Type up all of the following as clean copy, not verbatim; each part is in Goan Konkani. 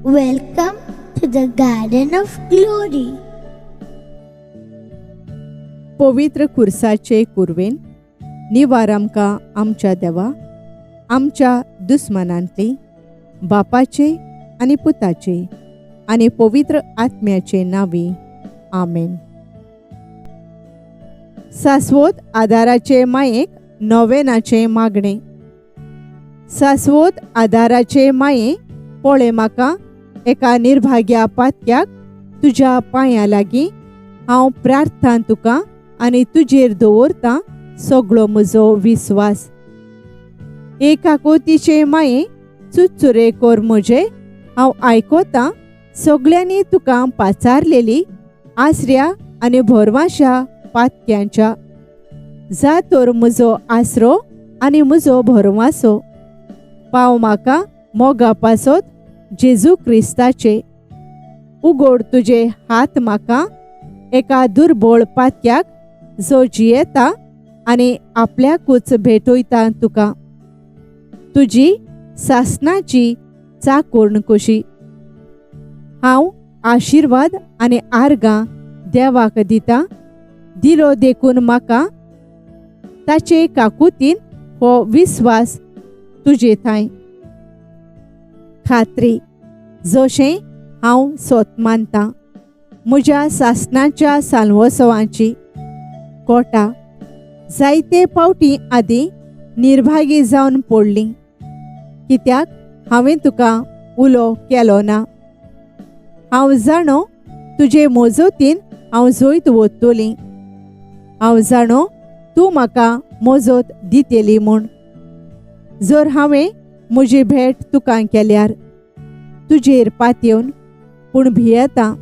Welcome to the Garden of Glory. पवित्र खुर्साचे कुरवेन निवार आमकां आमच्या देवा आमच्या दुस्मानांतली बापाचे आनी पुताचे आनी पवित्र आत्म्याचे नांवी आमेन. सास्वत आदाराचे मायेक नोवेनाचें मागणें. सास्वत आदाराचे माये पळय म्हाका एका निर्भाग्या पातक्याक तुज्या पांयां लागीं हांव प्रार्थना तुका आनी तुजेर दवरतां सगळो म्हजो विस्वास. एक काकोतीचे माये चुचुरे कर म्हजे हांव आयकतां सगळ्यांनी तुका पाचारलेली आसऱ्या आनी भरवाशा पातक्यांच्या. जा तर म्हजो आसरो आनी म्हजो भरवासो पाव म्हाका मोगा पासत जेजू क्रिस्ताचे. उगोड तुजे हात म्हाका एका दुर्बळ पातक्याक जो जियेता आनी आपल्याकूच भेटयता तुका तुजी सासनाची चाकोर्ण कशी. हांव आशिर्वाद आनी आर्गां देवाक दिता दिलो देखून म्हाका ताचे काकुतीन हो विस्वास तुजे थांय खात्री जशें हांव सोत मानतां म्हज्या सासणाच्या साल्वोत्सवाची कोटा जायते फावटी आदीं निर्भागी जावन पडली कित्याक हांवें तुका उलो केलो ना. हांव जाणो तुजे मोजोतीन हांव जैत वतली. हांव जाणो तूं म्हाका मोजोत दितली म्हूण. जर हांवें म्हजी भेट तुका केल्यार तुजेर पातयेवन पूण भियेता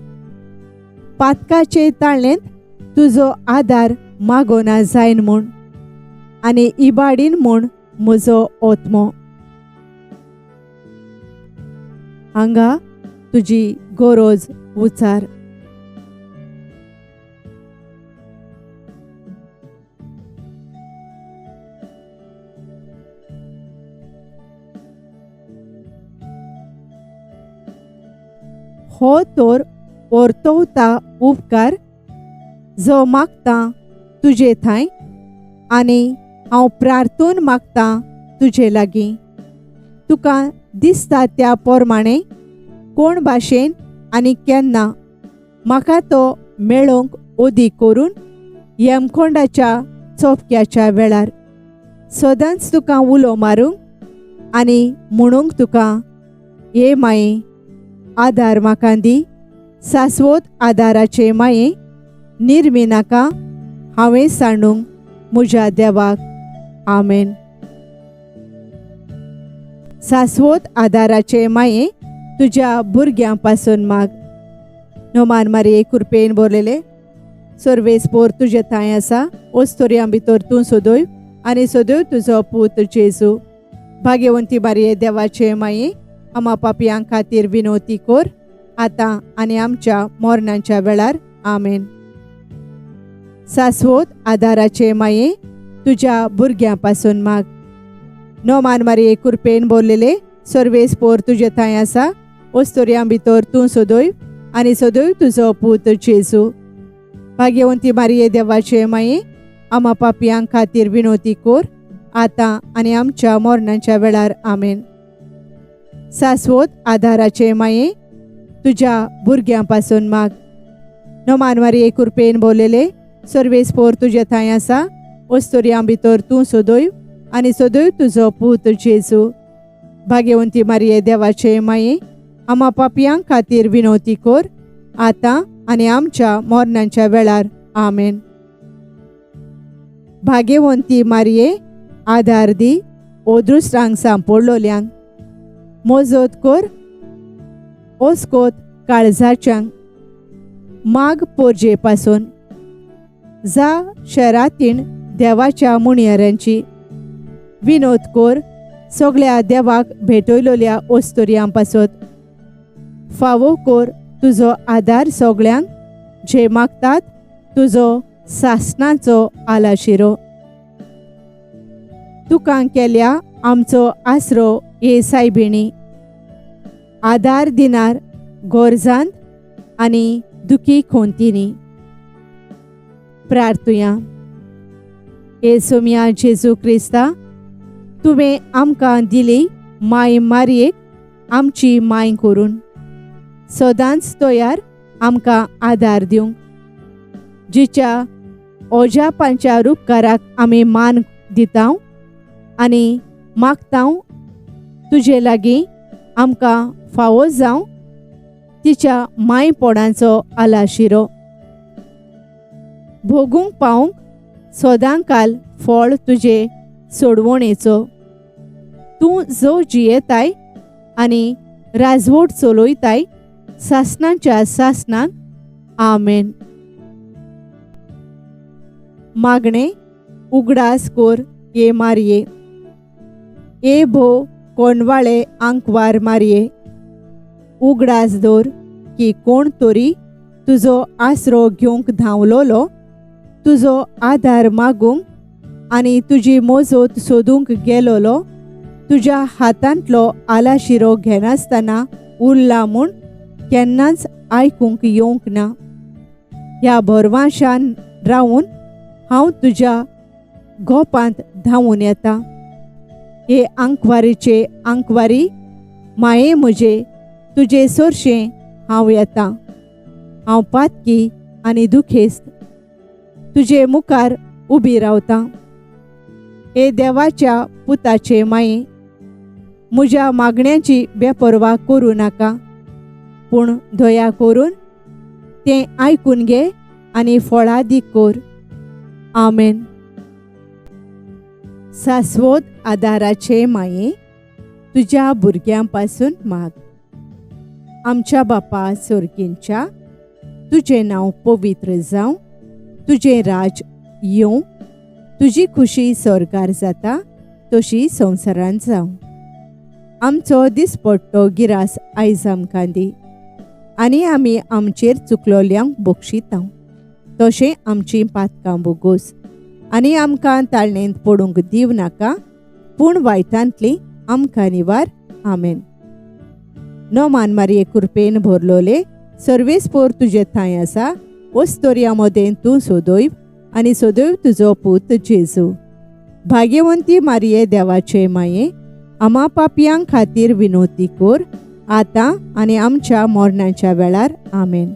पातकाचे ताळेंत तुजो आदार मागोना जायन म्हूण आनी इबाडीन म्हूण म्हजो ओत्मो. हांगा तुजी गरज उचार. हो तर ओर्तवता उपकार जो मागता तुजे थांय आनी हांव प्रार्थून मागता तुजे लागीं. तुका दिसता त्या प्रमाणे कोण भाशेन आनी केन्ना म्हाका तो मेळोवंक ओदी करून यमकोंडाच्या चोपक्याच्या वेळार सदांच तुका उलो मारूंक आनी म्हणूंक तुका हे माये आदार म्हाका दी. सास्वत आदाराचे माये निर्मी नाका हांवें सांडूंक म्हज्या देवाक. आमेन. सास्वत आदाराचे माये तुज्या भुरग्यां पासून माग. नोमान मारये कुरपेन भरलेले सर्वेस पोर तुजे थांय आसा ओस्तोरयां भितर तूं सोदय आनी सोदय तुजो पूत जेजू. भाग्यवंती मारये देवाचे माये आमा पापयां खातीर विनोती कर आतां आनी आमच्या मरणाच्या वेळार. आमेन. सास्वत आदाराचे माये तुज्या भुरग्यां पासून माग. नोमान मारये कुरपेन भरलेले सर्वेस पोर तुजे थांय आसा ओस्तोरयां भितर तूं सोदय आनी सोदय तुजो पूत जेजू. भाग्यवंती मारये देवाचे माये आमा पापयां खातीर विनोती कर आतां आनी आमच्या मरणाच्या वेळार. आमेन. सास्वत आदाराचे माये तुज्या भुरग्यां पासून माग. नोमान मारये कुरपेन भरलेले सर्वेस पोर तुजे थांय आसा ओस्तोरयां भितर तूं सोदय आनी सोदय तुजो पूत जेजू. भाग्यवंती मारये देवाचे माये आमा पापयां खातीर विनोती कर आतां आनी आमच्या मरणाच्या वेळार. आमेन. भाग्यवंती मारये आदार दी ओदृश्टांक सांपडलोल्यांक मोजोत कर ओस्कोत काळजाच्यांक माग पोरजे पासून जा शरातीण देवाच्या मुणयाऱ्यांची विनोद कर सगळ्या देवाक भेटयलोल्या ओस्तोरयां पासत. फावो कर तुजो आदार सगळ्यांक जे मागतात तुजो सासणाचो आलाशिरो. तुका केल्या आमचो आसरो हे सायबिणी. आदार दिनार गोरजांत आनी दुखी खोंतींनी. प्रार्थुया. हे सोम्या जेजू क्रिस्ता, तुवें आमकां दिली माय मारयेक आमची माय करून सदांच तयार आमकां आदार दिवंक, जिच्या ओजापांच्या रुपकाराक आमी मान दिता आनी मागता तुजे लागीं आमकां फावो जावं तिच्या मायपोणाचो आलाशिरो भोगूंक पावंक सदांकाल फळ तुजे सोडवणेचो. तूं जो जियेताय आनी राजवट चलयताय सासणाच्या सासणाक. आमेन. मागणें उगडास कोर ये मारये, ए भो कोणवाळे आंकवार मारये, उगडास दवर की कोण तरी तुजो आसरो घेवंक धांवलोलो, तुजो आदार मागूंक आनी तुजी मोजोत सोदूंक गेलोलो तुज्या हातांतलो आलाशिरो घेनासतना उरला म्हूण केन्नाच आयकूंक येवंक ना. ह्या भरवाशान रावून हांव तुज्या गोपांत धांवून येता. हे आंकवारीचे आंकवारी माये म्हजे, तुजे सोरशें हांव येता. हांव पातकी आनी दुखेस्त तुजे मुखार उबी रावता. हे देवाच्या पुताचे माये, म्हज्या मागण्यांची बेपर्वा करूं नाका, पूण दया करून तें आयकून घे आनी फळादीक कर. आमेन. सास्वत आदाराचे माये, तुज्या भुरग्यां पासून माग. आमच्या बापा सोर्गींच्या, तुजें नांव पवित्र जावं, तुजें राज येवं, तुजी खुशी स्वर्गार जाता तशी संवसारांत जावं. आमचो दिसपट्टो गिरास आयज आमकां दी आनी आमी आमचेर चुकलोल्यांक बक्षिता तशें आमचीं पातकां बोगोस आनी आमकां ताळणेंत पडूंक दिव नाका, पूण वायटांतली आमकां निवार. आमेन. नोमान मारये कृपेन भरलोले सर्वेस्पोर तुजे थंय आसा, वस्तोर्या मदें तूं सोदोय आनी सदैव तुजो पूत जेजू. भाग्यवंती मारये देवाचे माये, आमा पापयां खातीर विनोती कर आतां आनी आमच्या मरणाच्या वेळार. आमेन.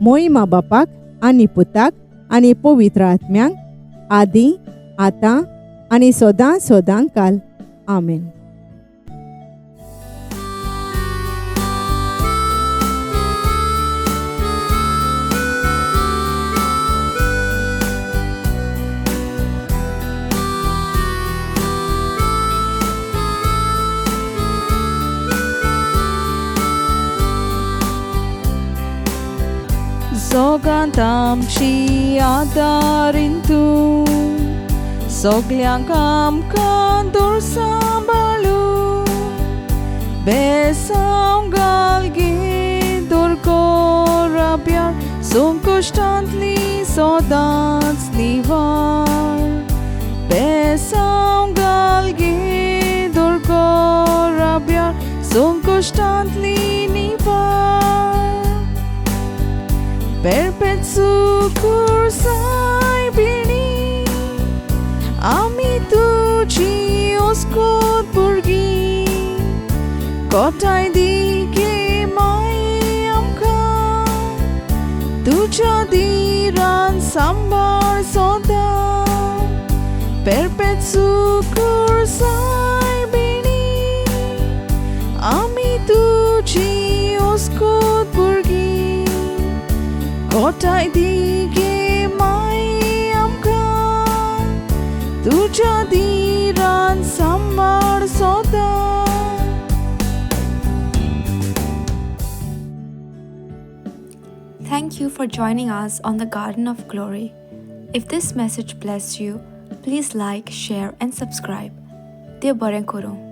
मोहिमा बापाक आनी पुताक आनी पवित्र आत्म्यांक, आदी आतां आनी सदां सदां काल. आमेन. जोगांत आमची आदारीन तूं, सगल्यांक आमकां दूर सांबाळू, बेसांव घालगी दूर कोराब्यार, संकश्टांतली सदांच निवार. बेसांव घालगी दूर कोराब्यार, संकश्टांतली निवार. Perpetu cursai bini, ami tuji oskot burgi, kotai dike mai amka, tuja diran sambar soda. Perpetu cursai bini, ami tuji oskot burgi, kotai dige mai amka, tuja diran sambar soda. Thank you for joining us on the Garden of Glory. If this message blessed you, please like, share and subscribe. Dev bareng koru.